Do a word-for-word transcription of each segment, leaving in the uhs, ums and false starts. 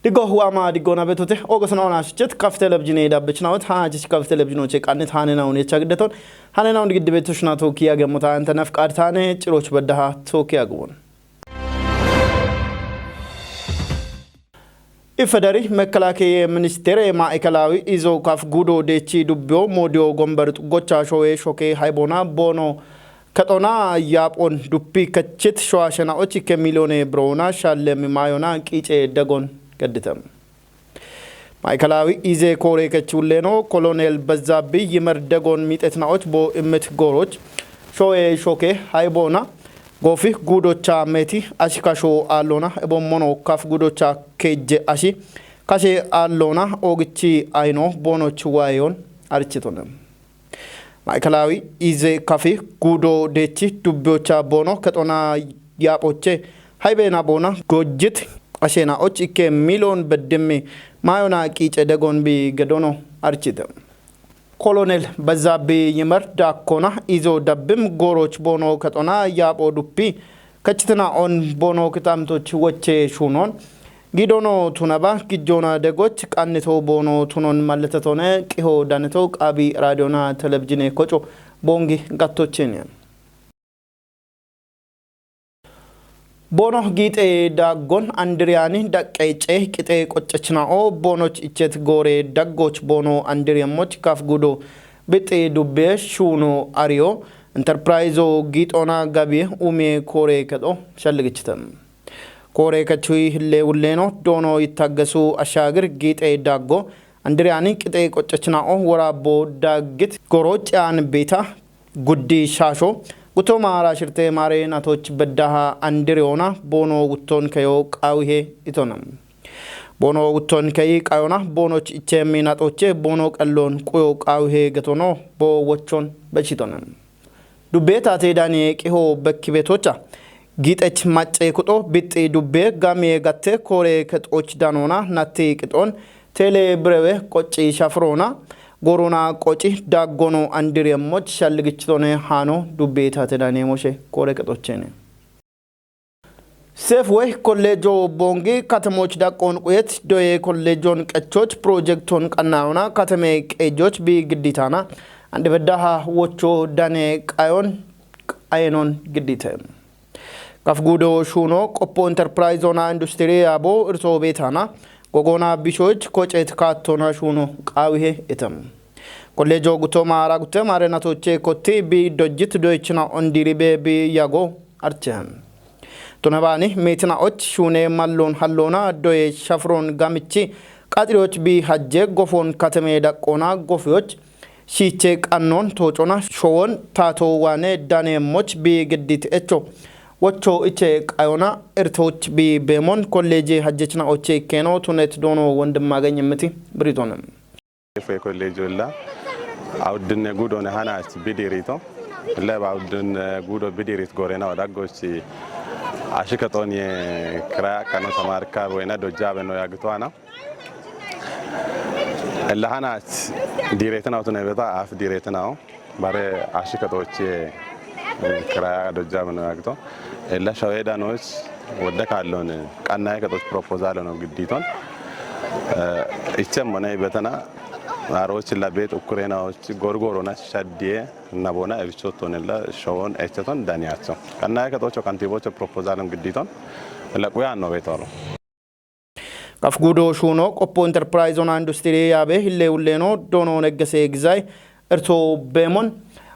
Diggo hu'ama diggoona betote, Oogos na'oona shichit kaf telebjine dabbechnaawet, haana jich kaf telebjinoche qannit haanenawun yecha giddeton, haanenawun digiddi betoshna tooki yagemota ante naf qaadtaane, ciroch beddaha tooki yagwon. Ifederi Mekelaakeye Ministeere Maa'ikalawi Izo Kaf Gudo Deechi Dubbiyo Moodiyo Gomber Gocha Showe Shoke Haybona Boono Kexona Yaaphon Duppi Kechit Showa Shena'och Ikke Miliyoone Biroona Shallemi Maayona Qiice Degon Geddite. Maa'ikalawi Ize Koore Kech Wulleeno Kolonel Bezzabbi Yimer Degon Miixetna'och Bo Immit Gooroch Showe Shoke Haybona Goofi Guudocha Meeti Ashi Kasho Aallona Ebommono Kaf Guudocha Keejje Ashi Kashe Aallona Oogichi Ayino Boonoch Waayon Arichitone. Maa'ikalawi Ize Kafi Guudo Deechi Dubbiyocha Boono Kexona Yaaphoche Haybeena Boona Gojjit Ashena'och Ikke Miliyoon Beddimmi Maayona Qiice Degon Bi Gedono Arichite. Kolonel Bezzabbi Yimer Daakkona Izo Dabbim Gooroch Boono Kexona Yaapho Duppi Kechitna'on Boono Kexamtoch Woche Shuunon Gidono Tunaba Gijjoona Degoch Qannito Boono Tunon Malletetone Qiho Daneto Qaabi Raadiyona Telebjine Koco Boongi Gattochene. Boono Giixe Daaggon Andiriyani Daqqe Cee Qixe Qoccechna'o Boonoch Ichet Goore Daggoch Boono Andiriyemmoch Kaf Gudo Bixi Dubbiye Shuuno Ariyo Enterpirayizo Giixoona Gabiye Umiye Koore Kexo Shalligichite. Koore Kechui Hille Wulleeno Doono Yittaggesu Ashaagir Giixe Daaggo Andiriyani Qixe Qoccechna'o Woraabbo Daaggit Goro Ciyaan Beeta Guddi Shaasho Gutoma Raashirte Maare Natoch Beddaha Andiriyoona Boono Gutton Keyo Qaawihe Itona. Boono Gutton Keyi Qayona Boonoch Ichemmi Natoche Boono Qallon Quyo Qaawihe Getono Bo Wochon Bechitona. Dubbe Taate Daniye Qiho Bekkibetocha Giixech Macce Kuxo Bixi Dubbe Gamiye Gatte Koore Kexoch Danona Natti Qixon Teele Birewe Qocci Shafirona Goorona Qoci Daaggono Andiriyemmoch Shalligichitone Haano Dubbe Taate Daniye Moshe Koore Kexochene. Sefway Kolleejo Boongi Katemoch Daqqoon Quyet Doye Kolleejon Qechoch Pirojekton Qannayona Kateme Qeejoch Bi Gidditana Andi Beddaha Wocho Dane Qayon Qayenon Giddite. Kaf Gudo Shuuno Qoppo Enterpirayizona Industiriya Bo Irto Beetana Gogoona Bishoch Kocet Kaattona Shuuno Qaawihe Item. Kolleejo Gutoma Ara Gutte Maare Natoche Kotti Bi Dojjit Doyechina Ondiribe Bi Yago Arche. Tunabani Meetina'och Shuune Mallon Hallona Doye Shafiron Gamichi Qaxiriyoch Bi Hajje Gofon Kateme Daqqoona Gofiyoch Shiiche Qannon Toocona Showon Taato Waane Daneemmoch Bi Giddit Echo Wocho Iche Qayona Irtoch Bi Beemon Kolleeje Hajjechna'oche Ikkeno Tunet Doono Wondimmageny Immiti Biritonem. Fe kolleejo illa awuddinne guudoone hanaach bidiirito. Illa ba awuddinne guudo bidiirit goorena odaggochi ashike xooniye kira kano tamarka wena dojjaabe no yagitoana. Illa hanaach diireetinaw tune beta af diireetinaw. Bare ashike xoochiye kira dojjaabe no yagito. Illa shaweda nooch wodde kaallon qannaye kexoch proposal no gidditon. Ichemmo ne betana Arochi labet ukkurenawoch gorgorona shaddiye nabona ebichotonella showon echeton daniyacho. Qannaye kexocho kantibocho proposalon gidditon laquya no betoro. Kaf Gudo Shuuno Qoppo Enterpirayizona Industiriye Yaabe Hille Wulleeno Doono Neggese Gizay Irto Beemon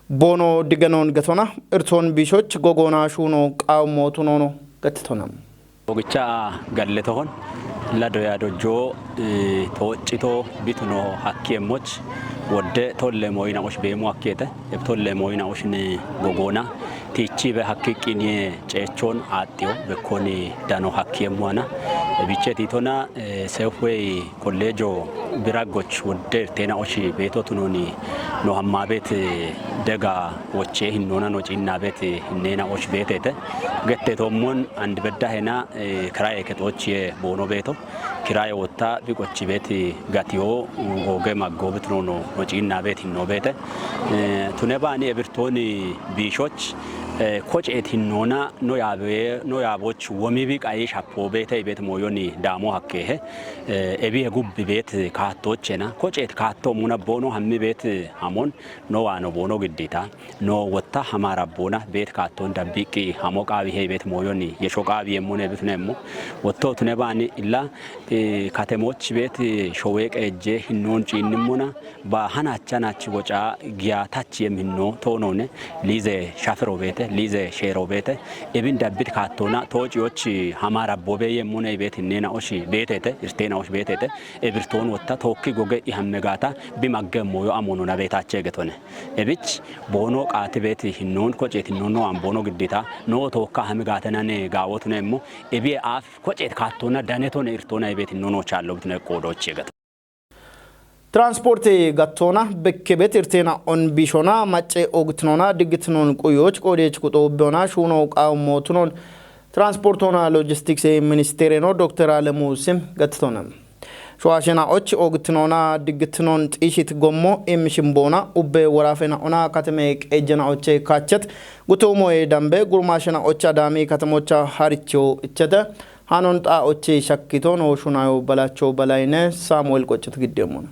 Boono Digenon Getona Irton Bishoch Gogoona Shuuno Qaawmo Tunono Gettitona. Ogicha galle tohon lado ya dojjo, eh, tooccito bituno hakkiemmoch wodde tolle moyina osh beemu hakkiete, eb tolle moyina oshni gogoona, tiichibe hakki qiniye ceechon aaxxiyo bekkoni dano hakkiemmoana. Ebiche tiitona, eh, Sefway kolleejo biraggoch wodde irteena osh beeto tunoni no hammaabet, eh, dega wochee hinnoona no ciinnaabet, eh, hinneena osh beeteete. Gette toommon and beddahena, eh, kiraye kexoochiye boono beeto. Kiraye wotta biqochi beet gatiyo googe maggoobit no, no, no ciinnaabet hinno beete. Eh, tune baani ebirtooni biishoch Koceet hinnoona no yaabe no yaaboch womibi qayi shappo beete ibet mooyoni daamo hakkeehe. Ebiye gubbi beet kaattoochena koceet kaatto muna boono hammi beet hamon no waano boono giddita no wotta hamaara boona beet kaattoon dabbiqqi hamo qaawihe ibet mooyoni yesho qaawiyeemmone bituneemmo. Wotto tune baani illa katemoch beet showee qeejje hinnoon ciinnimmona ba hanacha nach woca giya tach yem hinno toonone liize shafiro beete liize sheero beete ebin dabbit kaattona tooci yoch hamaara bobe yemmone ibet hinnena oshi beetete irtena osh beetete ebirtoon wotta tookki goge ihamme gaata bi magge mooyo amonona beetache getone. Ebich boono qaati beet hinnoon koceet hinnoon no an boono giddita no tookka hami gaatenane gaawotuneemmo. Ebiye aaf koceet kaattona danetone irtoona ibet hinnono chaallo bitune qoodoche gato. Transporte gattona bekkebet irtena on bishona macce ogtnona diggitnon quyoch qodech kuto biyona shuno qaw motunon transportona logistics ministere no Dokter Alemu Sim gattona. Showashena och ogtnona diggitnon tishit gommo im shimbona ubbe worafena ona kateme qejjena oche kachet gutomo e dambe gurmashena ocha dami katemocha haricho ichete hanon ta oche shakkito no shunayo balacho balayne Samuel qoccet giddemon.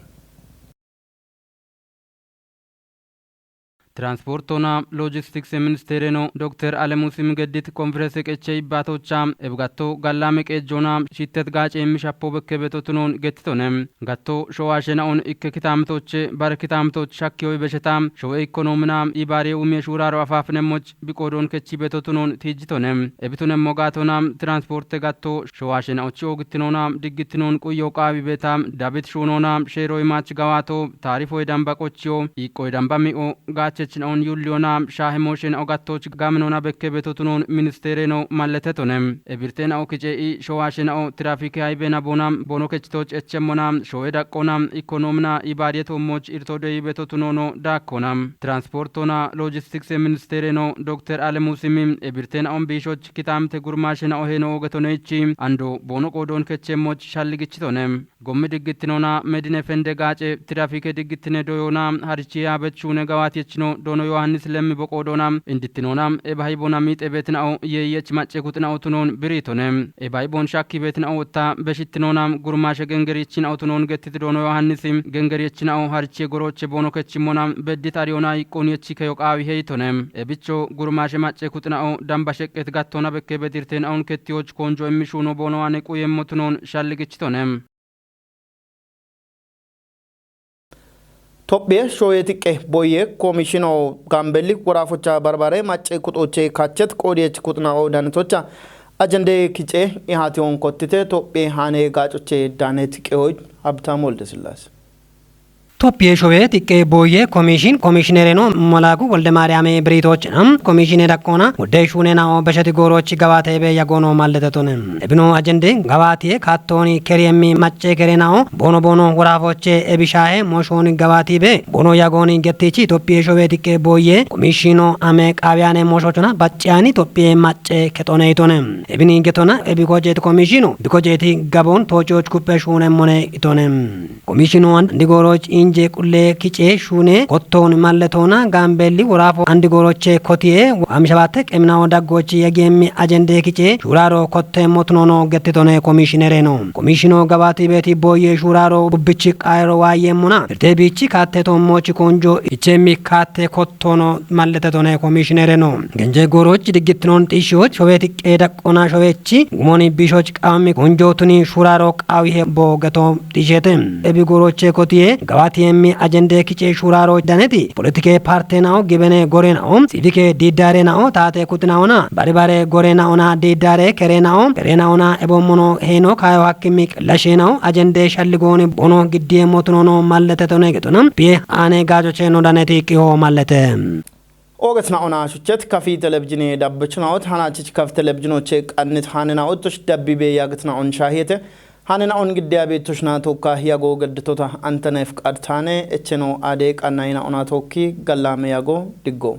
Transportona logistics ministere no Dokter Alemu Sim geddit konferense qeche ibbatocha ebgatto gallame qejjona shittet gaace immi shappo bekke betotunon gettitone. Gatto showashe naon ikke kitamtoche bar kitamtoch shakki oy besheta showe ekonomina ibaare umye shuraro afafnemmoch biqoodon kechi betotunon tijjitone. Ebitunemmo gaatona transporte gatto showashe naochi oogittinona diggittinon quyo qaawi beeta dabit shuunona sheeroy mach gawato taarifoy damba qochiyo iiqqoy damba mi'o gaachechinaon yulliyona shaahemo shena'o gattoch gaminona bekke betotunon ministereno malletetone. Ebirtena'o kice'i showashena'o tirafike haybena bona bono kechitoch echemmona showe daqqona ikonomina ibaariyetoommoch irtodey betotunono daakkona. Transportona logistics ministereno Dokter Alemu Simi ebirtena'on biishoch kitamte gurmashena'o heno ogetoneichi ando bono qoodon kechemmoch shalligichitone. Gommi diggittinona medine fende gaace tirafike diggittine doyona harichi yaabet shuune gawaatiyechino doono Yohaannis lemmi boqoodona indittinona ebahaybona miixebetina'o yeeyech macce kuxina'o tunon biriitone. Ebahaybon shakkibetina'o wotta beshittinona gurmashe gengeriyechina'o tunon gettiti doono Yohaannisi gengeriyechina'o harichiye goroche boono kechimmona beddit ariyona iqqon yechi keyo qaawi heytone. Ebicho gurmashe macce kuxina'o damba sheqqet gattona bekke bedirtena'on kettiyoch konjo immishuno boono ane quyemmo tunon shalligichitone. Tophiye shoye tiqqe boye komishino Gambelli worafocha barbare macce kuxoche kachet qodiyech kuxnao danetocha ajende kice ihation kottite Tophiye hane gacoche danet qeoy Habtamu Woldesillase. Tophiye showe tiqqe boye komishin komishinereno Malaku Wolde Maariyame biritochena komishine daqqona wodde shuune nao beshati goorochi gawaate be yagono malletetone. Ebino ajende gawaatiye kaattooni keriyemmi macce kerena'o boono boono woraafoche ebishaahe moshooni gawaati be boono yagooni gettichi Itophiye showe tiqqe boye komishino ame qaawiyane moshochona bacciyani Itophiye macce kexone itone. Ebini getona ebi gojeeti komishino bi gojeeti gaboon toococh kuppe shuune mone itone. Komishino andi gooroch inje qulle kice shuune kottoon malletona Gambelli woraafo andi gooroche kotiye wamishabatte qeminawo daggochi yegiemmi ajende kice shuraro kotte motunono gettitone komishinereno. Komishino gabaati beeti boye shuraro bubbichi qaero waayemmona. Birte biichi kaatte toommochi konjo ichemmi kaatte kottono malletetone komishinereno. Genje gooroch diggittinon xishoch showe tiqqe daqqona showechi gumoni bishoch qaammi konjotuni shuraro qaawihe boogeto xishete. Ebi gooroche kotiye gawaatiyemmi ajende kice shuraro daneti politike partenao gibene gorenao sivike didarenao taate kutinaona baribare gorenaona didare kerenaona kerenaona ebommono heno kayo hakkimi lashenao ajende shalligooni bono giddiye motunono mallete tone getona biye aane gajoche no daneti qiho mallete. Ogetna ona shuchet kafi televizhine dabbechnaot hanachich kaf televizhinoche qannit hanena ottosh dabbibe yagetna on shahiyete hanena on giddiya beettoshna tokka hiyago gedditota antane fqad tane echeno ade qannayna ona tokki gallame yago diggo.